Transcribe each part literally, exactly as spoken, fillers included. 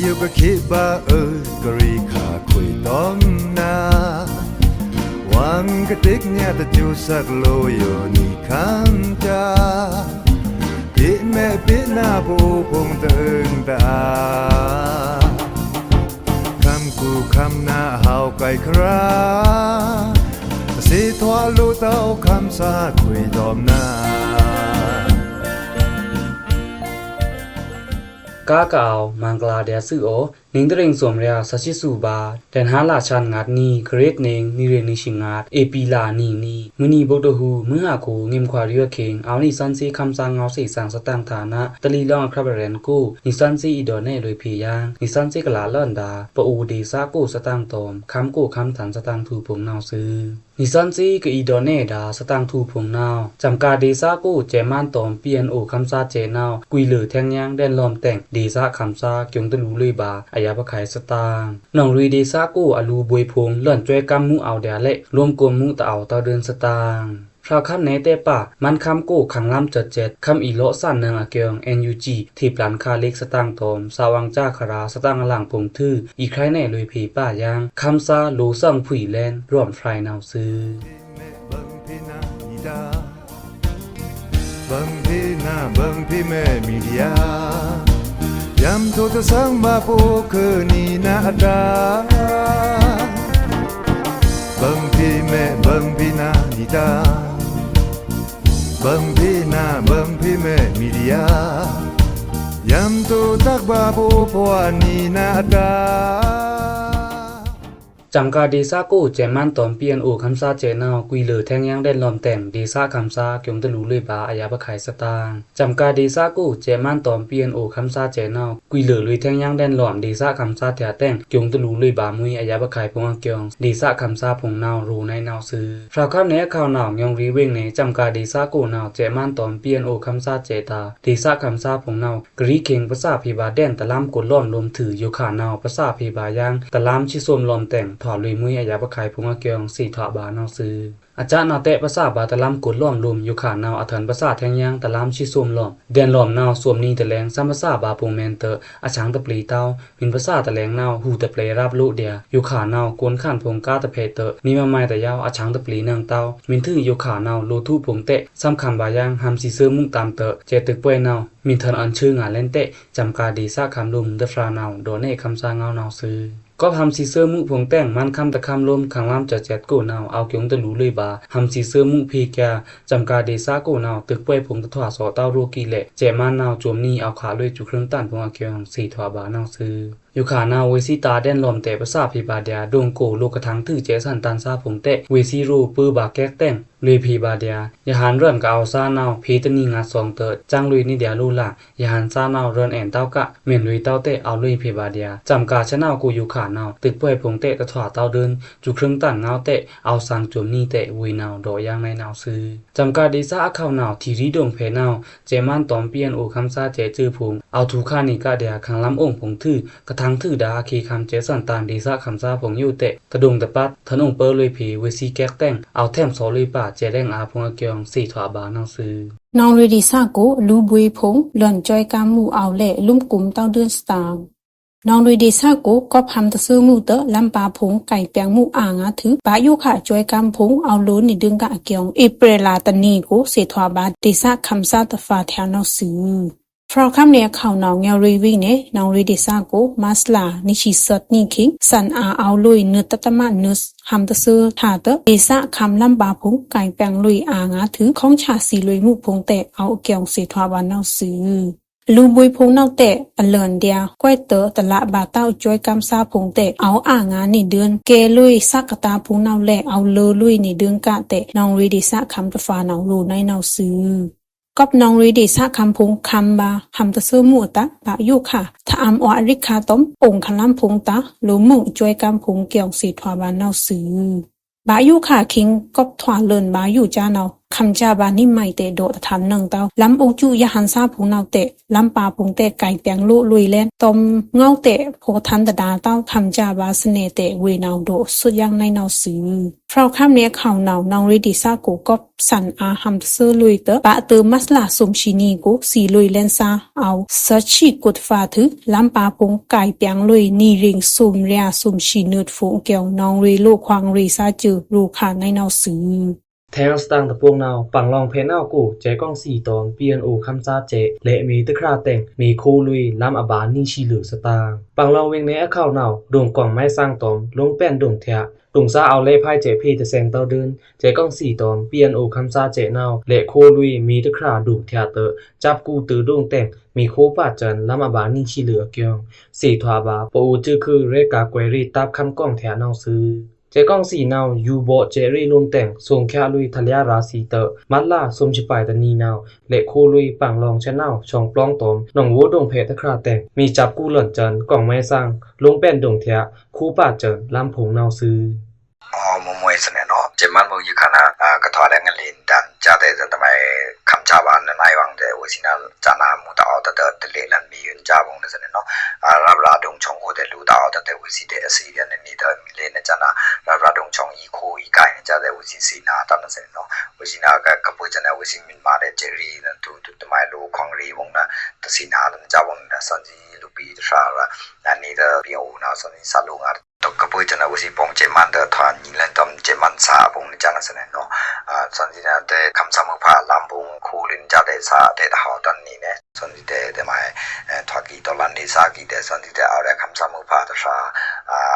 ယိုကခေဗာအွို ကရီခါခွေတောမ်နာ ဝံကတိကညးတကျိုးစက်လိုယိုနီခမ်းတာ ပေ့မဲ့ပေ့နာပို့ဖုံတအင်တာ ခမ်းကူခမ်းနာဟဝ်ကိုက်ခရာ တစေထွာလိုတောက်ခမ်းစာခွေတောမ်နာ ကားကအဝ် မင်္ဂလာဒျာႏသွူသြဴ နင်းတရင်းစွမ်ရျာႏ သရှိသူဗာႏ ဒဲန်ဟါလါဆန်ႏငါးနံ ခရစ်နင်း နွေနွေဆံငါး ဧပြီလအနွေနံ မွိုန်နံ ဗုဒ္ဓဟူး မွိုးဟါကို ငိမ်ခွါရွေးအခေင် အဝ်နွေစန်းစေးခမ်းသားငေါဝ်းသေ့စံင် သတင်ꩻထားန တလီလောင်းအခရပ်ပရဲဉ်ႏကို နွေစန်းစေးအီဒေါနဲလွေဖေႏယင်း နွေစန်းစေးကလာႏလန်ဒါႏ ပအိုဝ်ဒေသကို သတင်ꩻတွမ် ခမ်းကိုခမ်းထန်ႏ သတင်ꩻထူႏဖုံႏနဝ်ꩻသွူ။ နွေစန်းစေးကအီဒေါနဲဒါႏ သတင်ꩻထူႏဖုံႏနဝ်ꩻ စံကၤဒေသကို စဲ့မန်းတွမ် ပီအန်အိုခမ်းသားစဲ့နဝ်ꩻ ကွီႏလဵုထဲင်ယင်းဒဲန်လွမ်တဲင် ဒေသခမ်းသား ကျုံႏတလူႏလွေꩻဗာႏ အယပ်ꩻခုဲင်ႏသတင်ꩻ၊ နောင်ရွေဒေသကို အလူႏဗွေႏဖုံႏ လွဉ်ႏစွဲႏကမ်းမူးအဝ်ႏဒျာႏလဲ့ လွမ်းကွုံႏမူးတအဝ်ႏ တောက်ဒိုင်းသတင်ꩻ၊ ဖြောက်ꩻခမ်းနဲတဲပာ် မန်းခမ်းကိုခမ်းလမ်းစဲ့ꩻစဲ့ꩻ ခမ်းအီလော့ꩻသင်နင်ꩻအကျိုင်း NUG ထေꩻပျန်ခါလ့ꩻသတင်ꩻတွမ် သꩻဝင်ႏစာꩻခရာႏ သတင်ꩻအလင်ဖိုင်ႏထွူ အီႏခုဲင်ႏနဲလွေဖေႏပာ်ယင်း ခမ်းသားလိုႏသင်ꩻဖုဲင်ႏလဲ့ ရွမ်ဖြိုင်ႏနဝ်ꩻသွူ။ ဘိုင်ဖေနာ ဘိုင်ဖေမဲ မီဒီယာ ယံႏထိုꩻတသင်ႏဗာႏပိုꩻခုနီနအတာႏ ဘိုင်ဖေမဲ ဘိုင်ဖေနာ မီဒီယာ ဘိုင်ဖေနာ ဘိုင်ဖေမဲ မီဒီယာ ယံႏထိုꩻတသင်ႏဗာႏပိုꩻဖုံႏနီနအတာႏ စံကၤဒေသကို စဲ့မန်းတွမ် ပီအန်အိုခမ်းသားစဲ့နဝ်ꩻ ကွီႏလဵုထဲင်ယင်းဒဲန်လွမ်တဲင် ဒေသခမ်းသား ကျုံႏတလူႏလွေꩻဗာႏ အယပ်ꩻခုဲင်ႏသတင်ꩻ၊ စံကၤဒေသကို စဲ့မန်းတွမ် ပီအန်အိုခမ်းသားစဲ့နဝ်ꩻ ကွီႏလဵုလွေꩻထဲင်ယင်းဒဲန်လွမ် ဒေသခမ်းသားထျꩻတဲင် ကျုံႏတလူႏလွေꩻဗာႏမွေး အယပ်ꩻခုဲင်ႏဖုံႏအကျိုင်း ဒေသခမ်းသားဖုံႏနဝ်ꩻ ရိုꩻနဲနဝ်ꩻသွူ။ ဖြောက်ꩻခမ်းနဲအခဝ်နဝ်ꩻ ငွင်ရေဝိင်နဲ စံကၤဒေသကိုနဝ်ꩻ စဲ့မန်းတွမ် ပီအန်အိုခမ်းသားစဲ့တာႏ ဒေသခမ်းသားဖုံႏနဝ်ꩻ ကရီခေင်ႏပသꩻဖေႏဗာႏဒဲန် တလမ်းကွတ်လွမ်လွမ်ထွူ ယိုခါနဝ်ꩻ ပသꩻဖေႏဗာႏယင်း တလမ်းသီးသုမ်လွမ်တဲင် ထွာလွေꩻမွေး အယပ်ꩻခုဲင်ႏဖုံႏအကျိုင်း သေထွာဗာႏနဝ်ꩻသွူ။ အစနဝ်ꩻတဲ ပသꩻဗာႏတလမ်းကွတ်လွမ်လွမ် ယိုခါနဝ်ꩻ အထွဉ်ႏပသꩻထဲင်ယင်း တလမ်းသီးသုမ်လွမ် ဒဲန်လွမ်နဝ်ꩻ သွမ်နွီတလဲင် သမ်ꩻပသꩻဗာႏပိုင်ႏမဲန်ꩻတွို့ အဆန်းတပျေတဝ်း မီႏပသꩻတလဲင်နဝ်ꩻ ဟူꩻတပျေရပ်လိုꩻဒျာႏ ယိုခါနဝ်ꩻ ကွုန်းခန့်ဖိုင်ႏကားတဖက်တွို့ နီမမိုင်တယဝ်း အဆန်းတပျေနင်တဝ်း မီႏထွူယိုခါနဝ်ꩻ လိုꩻထွူဖိုင်ႏတဲ သမ်ꩻခမ်းဗာႏယင်း ဟံႏသီးသွိုးမုသမ်ꩻတွို့ စဲ့ꩻတွိုက်ꩻပွေနဝ်ꩻ မီႏထွဉ်ႏအွဉ်ႏသွူငါလဲန်တဲ စံကၤဒေသခမ်းလိုꩻမုသဖြာနဝ်ꩻ ရိုꩻနဲခမ်းသားငဝ်းနဝ်ꩻသွူ။ ကွပ်ꩻဟံႏသီးသွိုးမုဖိုင်ႏတဲင် မန်းခမ်းတခမ်းလိုမ်း ခမ်းလမ်းစဲ့ꩻစဲ့ꩻကိုနဝ်ꩻ အဝ်ႏကျုံႏတလူႏလွေꩻဗာႏ ဟံႏသီးသွိုးမုဖေႏကျာ စံကၤဒေသကိုနဝ်ꩻ တွိုက်ꩻပွေဖိုင်ႏတထွာꩻသော့တဝ်းရိုꩻကီလဲ့ စဲ့မန်းနဝ်ꩻ သွမ်နွီအဝ်ႏခါလွေꩻ စူးခြိုင်ႏတန်ဖိုင်ႏအကျိုင်း သေထွာဗာႏနဝ်ꩻသွူ။ ယိုခါနဝ်ꩻ ဝေးသီးတာႏဒဲန်လွမ်တဲ ပသꩻဖေႏဗာႏဒျာႏ ဒိုင်ကိုလိုꩻကထင်ႏထွူစဲ့သန်ႏတန်ႏသားဖိုင်ႏတဲ ဝေးသီးရိုပေ့ဗာႏကဲက်တဲင် လွေꩻဖေႏဗာႏဒျာႏ ယဟန်ႏရွဉ်ႏကအဝ်ႏသားနဝ်ꩻ ဖေႏတနွီငါသွင်တွို့ စံလွေꩻနွီဒျာႏလိုꩻလါ ယဟန်ႏသားနဝ်ꩻ ရွဉ်ႏအဲန်ႏတဝ်းက မီႏလွေꩻတဝ်းတဲ အဝ်ႏလွေꩻဖေႏဗာႏဒျာႏ စံကၤစနဝ်ꩻကိုယိုခါနဝ်ꩻ တွိုက်ꩻပွေဖိုင်ႏတဲ တထွာꩻတဝ်းဒိုင်း စူးခြိုင်ႏတန်ငဝ်းတဲ အဝ်ႏသင်ႏသွမ်နွီတဲ ဝေးနဝ်ꩻ ရိုꩻယင်းနဲနဝ်ꩻသွူ။ စံကၤဒေသအခဝ်နဝ်ꩻ ထီရီဒိုင်ဖဲနဝ်ꩻ စဲ့မန်းတွမ် ပီအန်အိုခမ်းသားစဲ့ꩻသွူဖိုင်ႏ အဝ်ႏထွူခါနေကဒျာႏ ခမ်းလမ်းအုံဖိုင်ႏထွူ ကထင်ႏထွူဒါႏ ခေတ်ခမ်းစဲ့သန်ႏတန်ႏ ဒေသခမ်းသားဖိုင်ႏယိုတဲ တဒိုင်တပတ် ထွဉ်ႏအုံပဵုလွေꩻဖေႏ ဝေးသီးကဲက်တဲင် အဝ်ႏထဲမ်သော့လွေꩻဗာႏ စဲ့ꩻရဲင်ႏအာႏဖိုင်ႏအကျိုင်း သေထွာဗာႏနဝ်ꩻသွူ။ နောင်ရွေဒေသကို အလူႏဗွေႏဖုံႏ လွဉ်ႏစွဲႏကမ်းမူးအဝ်ႏလဲ့ လွမ်းကွုံႏတဝ်းဒိုင်းသတင်ꩻ၊ နောင်ရွေဒေသကို ကွပ်ꩻဟံႏသီးသွိုးမုတွို့ လမ်းပါဖိုင်ႏ ကိုင်ꩻပျံႏမူးအာငါထွူ ဗာႏယိုခါစွဲႏကမ်းဖိုင်ႏ အဝ်ႏလိုꩻနေဒိုင်းကအကျိုင်း ဧပြီလတနွေကို သေထွာဗာႏ ဒေသခမ်းသားတဖါထျꩻနဝ်ꩻသွူ။ ဖြောက်ꩻခမ်းနဲအခဝ်နဝ်ꩻ ငွင်ရေဝိင်နဲ နောင်ရွေဒေသကို မတ်လနွီဆံသီနွီခေတ် စံအာႏအဝ်ႏလွေꩻ နွဲꩻတတမနွဲꩻ ဟံႏသီးသွိုးထျꩻတွို့ ဒေသခမ်းလမ်းပါဖိုင်ႏ ကိုင်ꩻပျံႏလွေꩻအာငါထွူ ခေါင်းဆာသီလွေꩻမုဖိုင်ႏတဲ အဝ်ႏအကျိုင်း သေထွာဗာႏနဝ်ꩻသွူ။ အလူႏဗွေႏဖုံႏနဝ်ꩻတဲ အလွဉ်ႏဒျာႏ ကွဲးတွို့တလဗာႏတဝ်းစွဲႏကမ်းသားဖိုင်ႏတဲ အဝ်ႏအာငါနေဒိုင်း ကဲလွေꩻသကတာဖိုင်ႏနဝ်ꩻလဲ့ အဝ်ႏလိုꩻလွေꩻနေဒိုင်းကတဲ နောင်ရွေဒေသခမ်းတဖါနဝ်ꩻ ရိုꩻနဲနဝ်ꩻသွူ။ ကွပ်ꩻနောင်ရွေဒေသခမ်းဖိုင်ႏ ခမ်းဗာႏ ဟံႏသီးသွိုးမုအတၢ ဗာႏယိုခါ ထမ်းအွါအရစ်ခါတွမ် အုံႏခမ်းလမ်းဖိုင်ႏတ᩻ လိုꩻမုစွဲႏကမ်းဖိုင်ႏအကျိုင်း သေထွာဗာႏနဝ်ꩻသွူ။ ဗာႏယိုခါခေတ် ကွပ်ꩻထွာလွဉ်ႏဗာႏယိုကနဝ်ꩻ ခမ်ႏစာဗာႏနံမံးတဲဒေါ့တထန်နင်ꩻတဝ်ႏ လမ်းအုပ်ချုပ်ရဟန်းစာဖိုင်ႏနဝ်ꩻတဲ လမ်းပါဖိုင်ႏတဲ ကိုင်ပြိုင်လို့လွေꩻလဲန်ႏ တွမ်ႏငေါတဲ ဖော်ထန်ႏတဒါႏတဝ်ႏ ခမ်ႏစာဗာႏစနဲတဲ ဝေနဝ်ႏဒေါ့သွုတ်ယင်ႏနဝ်ꩻသွူ။ ဖြောက်ခမ်းနယ်ခေါင်နဝ်ꩻ နောင်ရေဒေသကို ကော့စံအာဟမ်ႏတသွုလွေꩻတဲ ပာ်အသွေးမတ်လဆိုမ်ဆံနံကို စံလွေꩻလဲန်ႏစာႏအောဝ်ႏ သတ်ချစ်ကိုတဖာႏထွူ လမ်းပါဖိုင်ႏ ကိုင်ပြိုင်လွေꩻ နီရိင်ႏ ဆိုမ်ႏရေꩻဆိုမ်ဆံနွတ်ဖိုင်ႏအကျော် နောင်ရေလို့ခွင်ႏရေꩻစာႏစု ရိုꩻခါႏနဝ်ꩻသွူ။ ထဲႏစတန်ႏတပုန်နဝ်ꩻ ပင်လောင်ႏဖဲနဝ်ꩻကို စဲ့ꩻကောင်ꩻသီႏတွမ်ႏ ပီအန်အိုႏခမ်းသားစဲ့ꩻ လဲ့ꩻမေႏတခြားတဲင် မေႏခိုလွေꩻ လမ်းအဗာႏနံရှံလွေꩻသတာႏ ပင်လောင်ႏဝေင်ꩻနယ်အခေါင်နဝ်ꩻ ဒိုင်ႏကွင်ႏမဲသင်ႏတွမ်ႏ လိုင်ႏပဲင်ႏဒိုင်ႏထျꩻ ဒိုင်ႏသားအောဝ်ႏလဲ့ꩻဖဲစဲ့ꩻဖေႏတသဲင်ႏတဝ်ႏဒိုင်း စဲ့ꩻကောင်ꩻသီႏတွမ်ႏ ပီအန်အိုႏခမ်းသားစဲ့ꩻနဝ်ꩻ လဲ့ꩻခိုလွေꩻ မေႏတခြားဒိုင်ႏထျꩻတဲ စပ်ကူတူဒိုင်တဲင် မေႏခိုပါစန်ႏ လမ်းအဗာႏနံရှံလွေꩻအကျော် သေထွာဗာႏ ပအိုဝ်ႏစုခုရဲကာကွယ်ရေးတပ်ခမ်းကောင်ႏထျꩻနဝ်ꩻသွူ။ စဲ့ꩻကောင်ꩻသီႏနဝ်ꩻ ယူဗော့ꩻစဲ့ꩻရေꩻလိုင်တဲင် သွင်ႏချꩻလွေꩻထလျာရာႏသီႏတဲ မတ်လဆိုမ်ဆံပၢꩻတနံနဝ်ꩻ လဲ့ꩻခိုလွေꩻ ပင်လောင်ႏစဲ့ꩻနဝ်ꩻ ဆွင်ႏပလောင်ႏတွမ်ႏ နောင်ဝိုဒေုံဖဲတခြားတဲင် မေႏစပ်ကူလွေꩻစန်ႏ ကွင်ႏမဲသင်ႏ လိုင်ႏပဲင်ႏဒိုင်ႏထျꩻ ခိုပါစန်ႏ လမ်းဖိုင်ႏနဝ်ꩻသွူ။ မွဲစနဲꩻနောꩻ စဲ့ꩻမန်းဖိုင်ႏယုခါနဝ်ꩻ ကထွားလဲငလေဒန်ႏစတဲ တမံး ခမ်းစာဗာႏနဝ်ꩻဝေင်တဲ ဝေ့ꩻသီႏနဝ်ꩻ စနမူႏတအောဝ်ႏတတဲ တလေ့လန်မီးယွန်းစာဖိုင်ႏနဝ်ꩻစနဲꩻနောꩻ ရပ်ꩻရာဒုံႏဆွင်ႏကိုတဲ လူတအောဝ်ႏတတဲ ဝေ့ꩻသီႏတဲ အသီႏယဲန့ၣ်တဲ မီးလဲ့ꩻနဝ်ꩻစနဲꩻ ရပ်ꩻရာဒုံႏဆွင်ႏ ယီခိယီကိုင်နဝ်ꩻစနဲꩻတဲ ဝေ့ꩻသီႏသီႏနဝ်ꩻတနဝ်ꩻစနဲꩻနောꩻ ဝေ့ꩻသီႏနဝ်ꩻကပူစနဲꩻ ဝေ့ꩻသီႏမီးမးတဲ စဲ့ꩻရေꩻနဝ်ꩻတူတူတမံး လိုင်ခွင်ႏရေꩻဖိုင်ႏနဝ်ꩻ တသီႏနဝ်ꩻတနဝ်ꩻစနဲꩻနောꩻ သွင်ႏသီႏလူပီတခြားရာ နဝ်ꩻသီႏပီအိုနဝ်ꩻ သွင်ႏသီႏသလူငါ ကပူစနဲꩻ ဝေ့ꩻသီႏဖိုင်ႏစဲ့ꩻမန်းတဲ ထွာနံလဲန်တွမ်ႏစဲ့ꩻမန်းစာဖိုင်ႏနဝ်ꩻစနဲꩻနောꩻ သွင်ႏသီႏနဝ်ꩻတဲ ခမ်းစာမုဖါလမ်းဖိုင်ႏ ခိုလွေꩻနဝ်ꩻစနဲꩻတဲ သတာဟောက်တန်နံနဲ သွင်ႏသီႏတဲ တမံး ထွာကီတောလမ်းလေး သွင်ႏသီႏတဲ သွင်ႏသီႏတဲ အောဝ်ရဲခမ်းစာမုဖါတခြား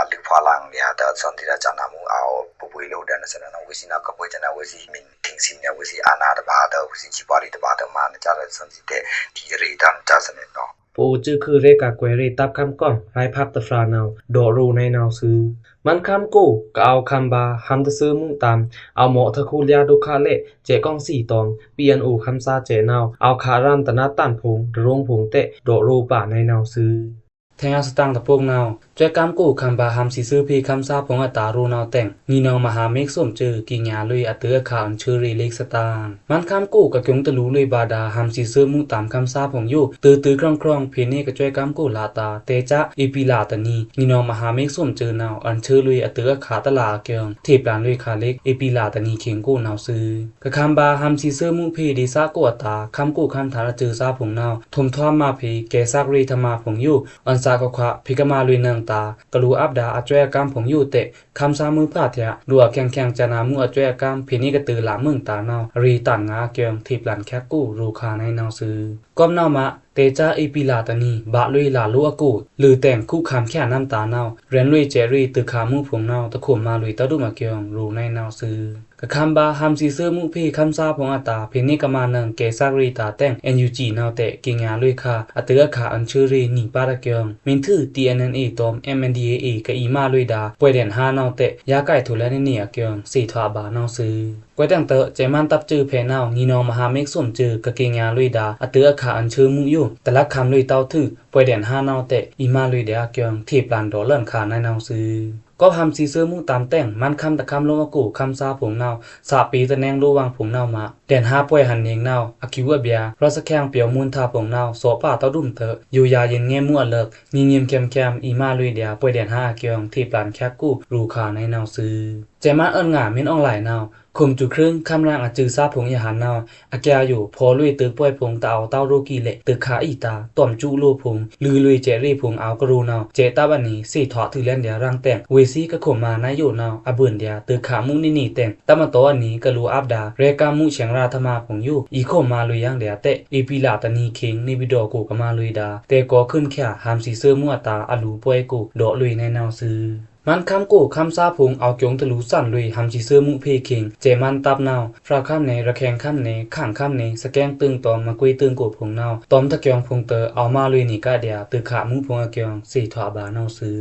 လွေꩻဖါလမ်းလျာတဲ သွင်ႏသီႏတဲ စနမူႏအောဝ်ပူပူလိုဒန်နဝ်ꩻစနဲꩻနောꩻ ဝေ့ꩻသီႏနဝ်ꩻကပူစနဲꩻ ဝေ့ꩻသီႏမီး ထိင်းသိမ်းနဝ်ꩻ ဝေ့ꩻသီႏအာဏာတဗာႏတဲ ဝေ့ꩻသီႏစီးပွားရေးတဗာႏတဲမါနဝ်ꩻစနဲꩻ သွင်ႏသီႏတဲ တီရဲဒါနဝ်ꩻစနဲꩻနောꩻ ပအိုဝ်ႏစုခုရဲကာကွယ်ရေးတပ်ခမ်းကောင်ႏ ရဲဖက်တခြားနဝ်ꩻ ဒေါ့ရိုနဝ်ꩻသွူ။ မန်းခမ်းကို ကအဝ်ႏခမ်းဗာႏ ဟမ်ႏတသွူမူႏတမ်ႏ အောဝ်ႏမော့ꩻထွတ်ခုံးလျားဒုက္ခသည် စဲ့ꩻကောင်ꩻသီႏတွမ်ႏ ပီအန်အိုႏခမ်းသားစဲ့ꩻနဝ်ꩻ အောဝ်ႏခါꩻရမ်းတနတ်တန်ဖိုင်ႏ တရိုင်းဖိုင်ႏတဲ ဒေါ့ရိုပါနဝ်ꩻသွူ။ ထဲႏစတန်ႏတပုန်နဝ်ꩻ စဲ့ꩻကမ်းကို ခမ်းဗာႏဟမ်ႏသီႏသွူဖေ့ ခမ်းသားဖိုင်ႏအတာႏရိုနဝ်ꩻတဲင် ငီနောင်ႏမဟာမိတ်ဆွောင့်စု ကေငါလွေꩻအသွူအခါႏအွဉ်ႏဆှိုးရေꩻလစ်သတင်ꩻ မန်းခမ်းကို ကကျူံႏတလူႏလွေꩻဗာႏဒါႏ ဟမ်ႏသီႏသွူမူႏတမ်ႏခမ်းသားဖိုင်ႏယို တိုဝ်းတိုဝ်းခြွင်ခြွင် ဖေႏနေကစွဲးကမ်းကိုလာႏတာႏ တဲကြား ဧပြီလတနံၤ ငီနောင်ႏမဟာမိတ်ဆွောင့်စုနဝ်ꩻ အွဉ်ႏဆှိုးလွေꩻအသွူအခါႏတလꩻအကျိုင်း ထေꩻပျၢၼ်လွေꩻခါႏလစ် ဧပြီလတနံၤခေင်ႏကိုနဝ်ꩻသွူ။ ကခမ်းဗာႏဟမ်ႏသီႏသွူမူႏဖေ့ ဒေသကိုအတာႏ ခမ်းကိုခမ်းသားအစွူသားဖိုင်ႏနဝ်ꩻ ထွမ်ႏထွားမါဖေ့ ကယ်ဆက်ရေꩻထမါဖိုင်ႏယို အွဉ်ႏသꩻခွါခွါ ဖေႏကမၣ်လွေꩻနင်ꩻတာႏ ကလိုꩻအပ်ဒါႏအစွဲးအကမ်းဖိုင်ႏယိုတဲ ခမ်းသားမုဖါထျꩻ လိုꩻအကဲင်ႏခဲင်ႏ စနမူႏအစွဲးအကမ်း ဖေႏနေကတၢၢ်လမုင်တာႏနဝ်ꩻ ရေꩻတန်ငါအကျိုင်း ထေꩻပျၢၼ်ခံကို ရေꩻခါႏနဝ်ꩻသွူ။ ကီုပ်နဝ်ꩻမး တဲကြား ဧပြီလတနံၤ ဗာႏလွေꩻလာႏလိုအကျိုင်း လိုꩻတဲင်ခုၣ်ခမ်းခဲနမ်းတာႏနဝ်ꩻ ရွဉ်လွေꩻစဲ့ꩻရေꩻ သွူခါႏမူဖိုင်ႏနဝ်ꩻ တခိုမ်မါလွေꩻတဒုမ်အကျိုင်း ရေꩻနဝ်ꩻသွူ။ ကခမ်းဗာႏဟမ်ႏသီႏသွူမူႏဖေ့ ခမ်းသားဖိုင်ႏအတာႏ ဖေႏနေကမၣ်နင်ꩻ ကယ်ဆက်ရေꩻတာႏတဲင် NUG နဝ်ꩻတဲ ကေငါလွေꩻခါႏ အသွူအခါႏ အွဉ်ႏဆှိုးရေꩻ နီပါတ်အကျိုင်း မင်းထု TNLA တွမ်ႏ MNDAA ကအီမါလွေꩻဒါႏ ပှဲဒဲးဟါနဝ်ꩻတဲ ယါကိုက်ထိးလဲနနေအကျိုင်း သေထွာဗာႏနဝ်ꩻသွူ။ ကွဲးတံာ်တဲ စဲ့ꩻမန်းတပ်စုဖေနဝ်ꩻ ငီနောင်ႏမဟာမိတ်ဆွောင့်စု ကကေငါလွေꩻဒါႏ အသွူအခါႏ အွဉ်ႏဆှိုးမူႏယို တလပ်ခံလွေꩻတဝ်းထွူ ပှဲဒဲးဟါနဝ်ꩻတဲ အီမါလွေꩻဒါႏအကျိုင်း ထေꩻပျၢၼ်ဒေါ့လန်ခါႏနဝ်ꩻသွူ။ ကီုပ်ဟမ်ႏသီႏသွူမူႏတမ်ႏတဲင် မန်းခမ်းတခမ်းလိုမ်းအကျိုင်း ခမ်းသားဖိုင်ႏနဝ်ꩻ သးပေတနဲင်လိုဝ်ဝင်ဖိုင်ႏနဝ်ꩻမး ဒဲးဟါပှဲဒဲးဟါနံၤနဝ်ꩻ အကျိုင်းအဘျာႏ ရွာႏသၶျၢင်ꩻ ပျော်မွန်းထၢဖိုင်ႏနဝ်ꩻ သော့ꩻပါတဒုမ်တဲ ယိုယါယဉ်ငဲမူႏအလၢက် ညီညီခဲမ်ႏခဲမ်ႏ အီမါလွေꩻဒါႏ ပှဲဒဲးဟါအကျိုင်း ထေꩻပျၢၼ်ခံကို ရေꩻခါႏနဝ်ꩻသွူ။ စဲ့ꩻမန်းအွဉ်ႏငါ မင်းအောင်လှိုင်နဝ်ꩻ ခုမ်စူႏခြိုင်းခမ်းရင်းအသွူသားဖိုင်ႏယဟန်နဝ်ꩻ အကျိုင်းယို ဖော်လွေꩻသွူပွဲဖိုင်ႏတအောဝ်ႏတဝ်းရိုးကီးလဲ့ သွူခါႏအီတာႏ တွမ်ႏစူလိဖိုင်ႏ လိုꩻလွေꩻစဲ့ꩻရေꩻဖိုင်ႏ အောဝ်ႏကရိုနဝ်ꩻ စဲ့ꩻတပ်အနံၤ သေထွာထုးလဲဒျာႏရင်တဲင် ဝေ့ꩻသီးကခိုမ်မါနဝ်ꩻယိုနဝ်ꩻ အဗွဉ်ဒျာႏ သွူခါႏမူႏနေနေတဲင် တပ်မတော်အနံၤ ကလိုꩻအပ်ဒါႏ ရဲကားမူႏဆဲင်ꩻရာႏထမါဖိုင်ႏယို အီခိုမ်မါလွေꩻယင်ဒျာႏတဲ ဧပြီလတနံၤခေင်ႏ နေပြည်တော်ကို ကမၣ်လွေꩻဒါႏ တဲကောခုၼ်းချာ ဟမ်ႏသီႏသွူမူႏအတာႏ အလူႏပွဲကို ဒေါ့လွေꩻနဝ်ꩻသွူ။ မန်းခမ်းကို ခမ်းသားဖိုင်ႏ အောဝ်ႏကျိုင်းတလူႏသွဉ်လွေꩻ ဟမ်ႏသီႏသွူမူႏဖေ့ခေင်ႏ စဲ့ꩻမန်းတပ်နဝ်ꩻ ဖြၢၶမ်းနယ် ရခိုင်ခမ်းနယ် ခၢင်ၶမ်းနယ် စကဲင်းတိုင်းတွမ်ႏ မကွေးတိုင်းကိုဖိုင်ႏနဝ်ꩻ တွမ်ႏတကျိုင်းဖိုင်ႏတဲ အောဝ်ႏမါလွေꩻနေကဒျာႏ သွူခါႏမူႏဖိုင်ႏအကျိုင်း သေထွာဗာႏနဝ်ꩻသွူ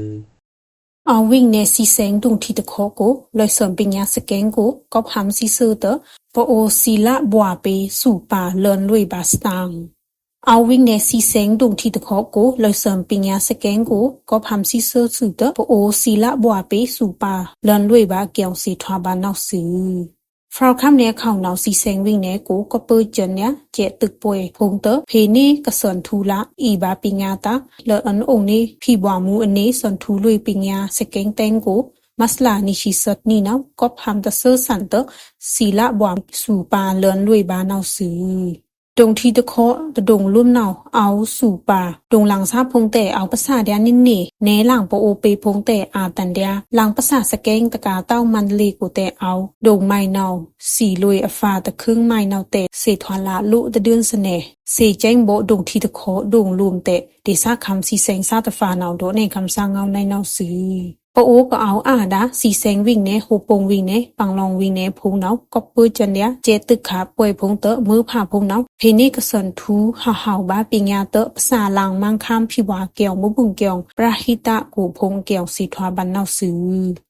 ။ အဝိင်နယ်စံစဲင်းဒုံထံတခီကို လွဲဆန်ပညာစကဲင်းကို ကီုပ်ဟမ်ႏသီႏသွူတဲ ပအိုဝ်ႏသီလဗွာပေသူပါ လွဉ်လွေꩻဗာႏစတၢင်။ အဝိင်နယ်စံစဲင်း ဒုံထံတခီကို လွဲဆန်ပညာစကဲင်းကို ကီုပ်ဟမ်ႏသီႏသွူသွူတဲ ပအိုဝ်ႏသီလဗွာပေသူပါ လွဉ်လွေꩻဗာႏအကျိုင်း သေထွာဗာႏနဝ်ꩻသွူ။ ဖြောင့်ခမ်းနယ်အခေါင်နောင် သီဆဲင်ဝိင်နယ်ကို ကော့ပ်ပာ်စွန်လျာ စဲ့တွိုက်ꩻပွယ်ဖိုင်ႏတွော့ꩻ ဖေႏနေကစွန်ႏထူႏလ အီႏဗာႏပညာႏတာႏ လတ်ꩻအွန်ႏအိုင်ႏနေ ဖီဗွာႏမူႏအနွေႏစွန်ႏထူႏလွေꩻပညာႏ စကဲင်းတဲင်းကို မတ်လနီဆံꩻသွက်ႏနံꩻနောင်ႏ ကော့ပ်ဟံႏတသျိုးသန်ႏတွော့ꩻ သီꩻလဗွာႏသူပါႏလန်ႏလွေꩻဗာႏနဝ်ꩻသွူ။ ဒုံထီႏတခော့ တဒုံႏလွမ်းနဝ်ꩻ အောဝ်သူပါႏ ဒုံႏလင်ꩻသားဖိုင်ႏတွော့ꩻ အောဝ်ပသꩻꩻလျာႏနေနေ နဲလင်ꩻပအိုဝ်ႏပေဖိုင်ႏတွော့ꩻ အာႏတန်ႏလျာႏ လင်ꩻပသꩻꩻစကဲင်းတကာႏတောင်းမန္တလေးကိုတွော့ꩻ အောဝ်ဒုံႏမိုင်နဝ်ꩻ သီꩻလွေꩻအဖါတခူင်းမိုင်နဝ်ꩻတွော့ꩻ သေထွာꩻလꩻလိုꩻတဒုံႏသနဲ သေစဲင်ဗော့ဒုံထီႏတခော့ ဒုံႏလွမ်းတွော့ꩻ ဒေႏသားခမ်းသီဆဲင်သားတဖါနဝ်ꩻ ဒိးနယ်ႏခမ်းသားငဝ်းနုဲင်းနဝ်ꩻသွူ။ ပအိုဝ်ႏကအဝ်အာဒါႏ သီဆဲင်ဝိင်နယ် ဟူႏပူင်ႏဝိင်နယ် ပင်လောင်ႏဝိင်နယ်ဖိုင်ႏနဝ်ꩻ ကော့ပ်ပာ်စွန်လျာ စဲ့တွိုက်ꩻခါႏပွယ်ဖိုင်ႏတွော့ꩻ မွိုးဖါဖိုင်ႏနဝ်ꩻ ဖေႏနေကစွန်ႏထူႏဟဝ်ဗာႏပညာႏတွော့ꩻ ပသꩻꩻလင်ꩻမန်းခမ်းဖီဗွာႏအကျိုင် မွိုးဘုံႏအကျိုင် ပရဟိတကိုဖိုင်ႏအကျိုင် သေထွာꩻဗန်နဝ်ꩻသွူ။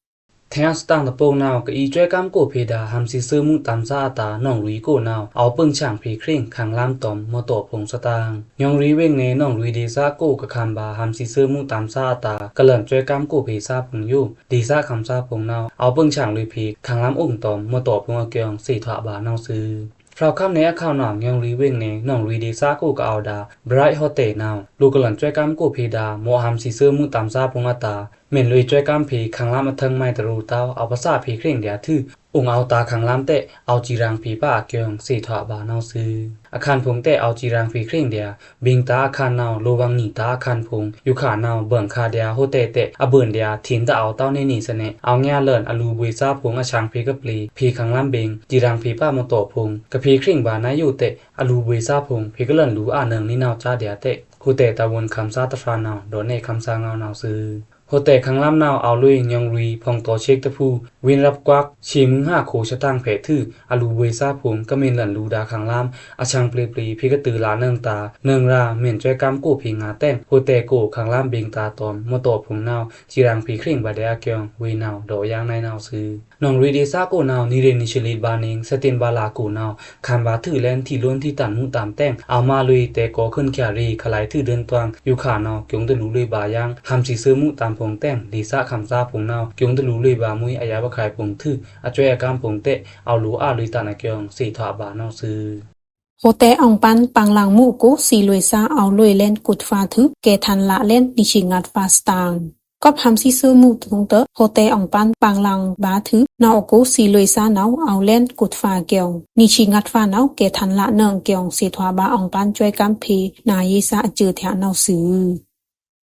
ထင်ႏစတန်ႏတပူတ်းနဝ်ꩻ ကအီႏစွဲႏကမ်းကိုဖေႏဒါႏ ဟံႏသီꩻသွူမူႏတမ်းသားအတာႏ နောင်ရွီႏကိုနဝ်ꩻ အောဝ်ပိုင်ꩻဆင်ဖေႏခြိုင်ꩻ ခမ်းလမ်းတွမ်ႏ မွတ်ꩻတော့ꩻဖိုင်ႏသတင်ꩻ။ ညွင်ရွီႏဝိင်နယ် နောင်ရွီႏဒေႏသားကို ကခမ်းဗာႏ ဟံႏသီꩻသွူမူႏတမ်းသားအတာႏ ကလန်စွဲႏကမ်းကိုဖေႏသားဖိုင်ႏယို ဒေႏသားခမ်းသားဖိုင်ႏနဝ်ꩻ အောဝ်ပိုင်ꩻဆင်လွေꩻဖေႏ ခမ်းလမ်းအိုင်တွမ်ႏ မွတ်ꩻတော့ꩻဖိုင်ႏအကျိုင် သေထွာꩻဗာႏနဝ်ꩻသွူ။ ဖြောင့်ခမ်းနယ်အခေါင်နောင် ညွင်ရွီႏဝိင်နယ် နောင်ရွီႏဒေႏသားကိုကအဝ်ဒါႏ ဘရိုက်ဟိုတဲလ်နဝ်ꩻ လိုꩻကလန်စွဲႏကမ်းကိုဖေႏဒါႏ မော့ꩻဟံႏသီꩻသွူမူႏတမ်းသားဖိုင်ႏအတာႏ မ့ၢ်လွေꩻစွဲႏကမ်းဖေႏ ခမ်းလမ်းအထူင်းမိုင်တရူꩻတဝ်း အောဝ်ပသꩻꩻဖေႏခြိုင်ꩻလျာႏထွူ အိုင်အောဝ်တာႏခမ်းလမ်းတွော့ꩻ အောဝ်စံႏရန်ဖေႏဗာႏအကျိုင် သေထွာꩻဗာႏနဝ်ꩻသွူ။ အခန်ဖိုင်ႏတွော့ꩻ အောဝ်စံႏရန်ဖေႏခြိုင်ꩻလျာႏ ဘိင်ႏတာႏအခန်နဝ်ꩻ လိုꩻဝင်ꩻနီတာႏအခန်ဖိုင်ႏ ယိုခါနဝ်ꩻ ဗွိုင်ꩻခါႏဒျာႏဟိုတဲလ်တွော့ꩻ အဗွိုင်ꩻလျာႏ ထေႏတအောဝ်တဝ်းနေနေသနဲ အောဝ်ငှားလန်အလူႏဗွေႏသားဖိုင်ႏ အဆင်ဖေႏကပျေႏ ဖေႏခမ်းလမ်းဗိင်ႏ စံႏရန်ဖေႏဗာႏမွတ်ꩻတော့ꩻဖိုင်ႏ ကဖေႏခြိုင်ꩻဗာႏနဝ်ꩻယိုတဲလ် အလူႏဗွေႏသားဖိုင်ႏ ဖေႏကလန်လူႏအနွိုင်ꩻနီနဝ်ꩻကြားဒျာႏတွော့ꩻ ဟိုတဲလ်တာႏဝွန်ႏခမ်းသားတဖါနဝ်ꩻ ဒိုးနယ်ႏခမ်းသားငဝ်းနဝ်ꩻသွူ။ ဟိုတဲလ်ခမ်းလမ်းနဝ်ꩻ အောဝ်လွေꩻညွင်ရွီႏ ဖောင်တောချေးတဖူ ဝိုင်းရပ်ကွက် ချေႏမုန်ႏဟါခိုင်ႏသတင်ꩻဖဲႏထွူ အလူႏဗွေႏသားဖိုင်ႏ ကမ့ၢ်လန်လူႏဒါႏခမ်းလမ်း အဆင်ဖေႏပျေႏ ဖေႏကတုၤလꩻနွိုင်ꩻတာႏ နွိုင်ꩻရာႏ မ့ၢ်စွဲႏကမ်းကိုဖေႏငါႏတဲင် ဟိုတဲလ်ကို ခမ်းလမ်းဗိင်ႏတာႏတွမ်ႏ မွတ်ꩻတော့ꩻဖိုင်ႏနဝ်ꩻ စံႏရန်ဖေႏခြိုင်ꩻဗာႏဒျာႏအကျိုင် ဝေႏနဝ်ꩻ ဒိုးယိုင်ꩻနဝ်ꩻသွူ။ နောင်ရွီႏဒေႏသားကိုနဝ်ꩻ နီရေꩻနီသေလီႏဗာႏနေ စတင်ဗာႏလာကိုနဝ်ꩻ ခမ်းဗာႏထွူလဲလင်း ထေလွန်းထေတန်ႏမူႏတမ်းတဲင် အောဝ်မါလွေꩻတဲလ်ကောႏခုန်ꩻချာရေꩻ ခလါထွူဒိုင်တွင် ယိုခါနဝ်ꩻ ကျိုင်းတလူႏလွေꩻဗာႏယိုင် ဟံႏသီꩻသွူမူႏတမ်းဖိုင်ႏတဲင် ဒေႏသားခမ်းသားဖိုင်ႏနဝ်ꩻ ကျိုင်းတလူႏလွေꩻဗာႏမွိုင်း အယပ်ꩻခုဲင်ႏဖိုင်ႏထွူ အစွဲႏအကမ်းဖိုင်ႏတွော့ꩻ အောဝ်လူႏအလွေꩻတန်ႏအကျိုင် သေထွာꩻဗာႏနဝ်ꩻသွူ။ ဟိုတဲလ်အောင်ပန်း ပင်လင်ႏမူႏအကို သီႏလွေꩻသား အောဝ်လွေꩻလဲင်းကိုတ်ဖါထွူ စဲ့ꩻထန်ႏလꩻလဲင်း နီသေငါတ်ဖါစတန်း။ ကောပ်ဟံႏသီႏသွူမူႏတဖုံႏတွော့ꩻ ဟိုတဲလ်အောင်ပန်း ပင်လင်ႏဗာႏထွူ နဝ်ꩻအကို သီႏလွေꩻသားနဝ်ꩻ အောဝ်လဲင်းကိုတ်ဖါအကျိုင် နီသေငါတ်ဖါနဝ်ꩻ စဲ့ꩻထန်ႏလꩻနွိုင်ꩻအကျိုင် သေထွာꩻဗာႏ အောင်ပန်းစွဲႏကမ်းဖေႏ နာႏရေးသားအစၢးထျꩻနဝ်ꩻသွူ။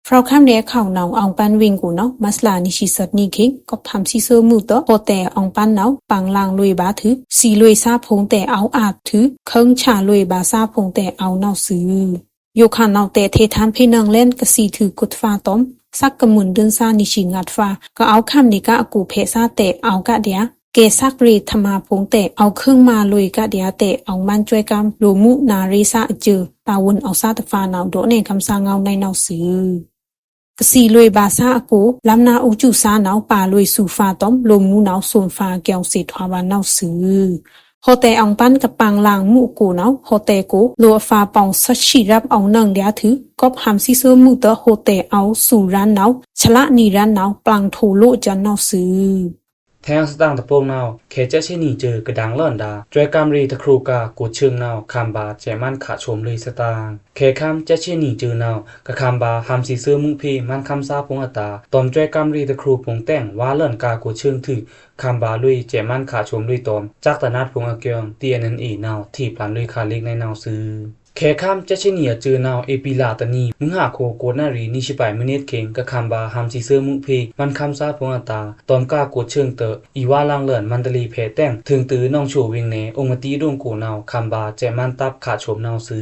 ဖြောင့်ခမ်းနယ်အခေါင်နောင် အောင်ပန်းဝိင်ကိုနဝ်ꩻ မတ်လနီသေသီုနံꩻခေတ် ကောပ်ဟံႏသီႏသွူမူႏတွော့ꩻ ဟိုတဲလ်အောင်ပန်းနဝ်ꩻ ပင်လင်ႏလွေꩻဗာႏထွူ သီႏလွေꩻသားဖိုင်ႏတွော့ꩻ အောဝ်အါပ်ထွူ ခုင်းချလွေꩻဗာႏသားဖိုင်ႏတွော့ꩻ အောဝ်နဝ်ꩻသွူ။ ယိုခါနဝ်ꩻတဲထေႏထမ်းဖေႏနွိုင်ꩻလဲင်း ကသီႏထွူကိုတ်ဖါတွမ်ႏ သက်ကမုၼ်းဒိုၼ်းသားနီသေငါတ်ဖါ ကအောဝ်ခမ်းနေက အကိုဖေႏသားတွော့ꩻ အောဝ်ကဒျာႏ စဲ့ꩻသက်ရေꩻထမါဖိုင်ႏတွော့ꩻ အောဝ်ခုင်းမါလွေꩻကဒျာႏတွော့ꩻ အောဝ်မန်းစွဲႏကမ်း လိုꩻမူးနာႏရေးသားအစၢး တာဝန်အောက်စားတဖါနဝ်ꩻ ဒိုးနယ်ႏခမ်းသားငဝ်းနွိုင်းနဝ်ꩻသွူ။ ကသီႏလွေꩻဗာႏသားအကို လမ်းနားအုပ်ချုပ်သားနဝ်ꩻ ပါလွေꩻသူဖါတွမ်ႏ လိုꩻမူးနဝ်ꩻသွူမ်ႏဖါအကျိုင် သေထွာꩻဗာႏနဝ်ꩻသွူ။ ဟိုတဲလ်အောင်ပန်းကပင်လင်ႏမူႏအကိုနဝ်ꩻ ဟိုတဲလ်ကို လိုꩻအဖါပောင်ႏသွက်သီႏရပ်ꩻ အောဝ်နွိုင်ꩻလျာႏထွူ ကောပ်ဟံႏသီႏသွူမူႏတွော့ꩻ ဟိုတဲလ်အောဝ်သူရန်နဝ်ꩻ ချလနံရန်နဝ်ꩻ ပလင်ထိုလိုအကျိုင်နဝ်ꩻသွူ။ ထဲစတန်းတပူင်နဝ်ꩻ ခဲစက်ဆ့နီစၢကဒင်လွောန်ဒါႏ စွဲႏကမ်းရေတခရိုကါ ကိုတ်ဆိူင်နဝ်ꩻ ခမ်းဗာႏစဲ့ꩻမန်းခꩻချုမ်လွေꩻသတင်ꩻ။ ခဲခမ်းစက်ဆ့နီစၢနဝ်ꩻ ကခမ်းဗာႏဟံႏသီႏသွူမူႏဖေႏ မန်းခမ်းသားဖိုင်ႏအတာႏ တွမ်စွဲႏကမ်းရေတခရိုဖိုင်ႏတဲင် ဝါလွောန်ကာကိုတ်ဆိူင်ထွူ ခမ်းဗာႏလွေꩻစဲ့ꩻမန်းခꩻချုမ်လွေꩻတွမ်ႏ စက်တနတ်ဖိုင်ႏအကျိုင် တီႏအဲၼ်အဲၼ်အဲၼ်ဝ် ထေႏပလန်လွေꩻခါလိက်နဝ်ꩻသွူ။ ခဲခမ်းစက်ဆ့နီအစၢနဝ်ꩻ ဧပြီလတနံၤ မုင်းဟါခိုင်ကိုတ်နရီ နီသေပၢႆမိနစ်ခေတ် ကခမ်းဗာႏဟံႏသီႏသွူမူႏဖေႏ မန်းခမ်းသားဖိုင်ႏအတာႏ တွမ်ကာကိုတ်ဆိူင်တွော့ꩻ အီဝါလင်လွောန်မန္တလေးဖေႏတဲင် ထိုင်တိုဝ်းနောင်ချိုဝိင်နယ် အိုင်မတီးဒိုင်ကိုနဝ်ꩻ ခမ်းဗာႏစဲ့ꩻမန်းတပ်ခꩻချုမ်နဝ်ꩻသွူ